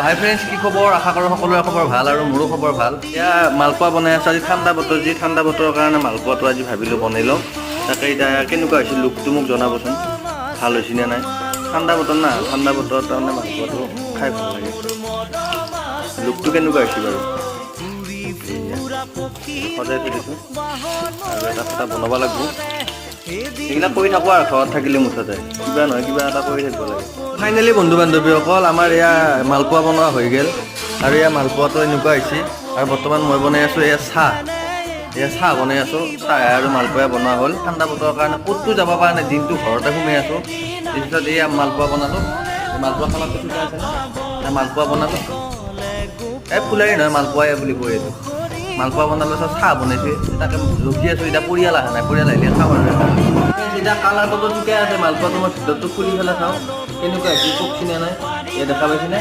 হাই friends, কি খবৰ? আশা কৰোঁ সকলোৰে খবৰ ভাল আৰু মোৰো খবৰ ভাল। এতিয়া মালপোৱা বনাই আছোঁ। আজি ঠাণ্ডা বতৰ, যি ঠাণ্ডা বতৰৰ কাৰণে মালপোৱাটো আজি ভাবিলোঁ বনাই লওঁ। তাকে এতিয়া কেনেকুৱা হৈছে লুকটো মোক জনাবচোন, ভাল হৈছে নে নাই? ঠাণ্ডা বতৰ না, ঠাণ্ডা বতৰত তাৰমানে মালপোৱাটো খাই ভাল লাগে। লুকটো কেনেকুৱা হৈছে বাৰু? এইয়া, সজাই থৈ দিছোঁ আৰু এটা এটা বনাব লাগিব। এইবিলাক কৰি থাকোঁ আৰু ঘৰত থাকিলে মুঠতে কিবা নহয় কিবা এটা কৰি থাকিব লাগে। ফাইনেলি বন্ধু বান্ধৱীসকল, আমাৰ এয়া মালপোৱা বনোৱা হৈ গ'ল আৰু এয়া মালপোৱাটো এনেকুৱা হৈছে। আৰু বৰ্তমান মই বনাই আছোঁ এয়া চাহ। এয়া চাহ বনাই আছোঁ। চাহ আৰু মালপোৱা বনোৱা হ'ল। ঠাণ্ডা বতৰৰ কাৰণে ক'তো যাব পৰা নাই, দিনটো ঘৰতে সোমাই আছোঁ। তাৰপিছত এয়া মালপোৱা বনালোঁ। মালপোৱা কালাৰটো ঠিকে আছে ন? এয়া মালপোৱা বনালোঁ। এই ফুলাৰী নহয়, মালপোৱাই বুলি কয় এইটো। মালপোৱা বনালোঁ, চব চাহ বনাইছে। তাকে ৰখি আছোঁ এতিয়া, পৰিয়াল অহা নাই। পৰিয়াল আহিলে খাম আৰু এটা। এতিয়া কালাৰটোতো ঠিকে আছে মালপোৱাটো। মই ভিতৰটো খুলি পেলাই চাওঁ কেনেকুৱা হৈছে, পকছি নে নাই। এয়া দেখা পাইছেনে?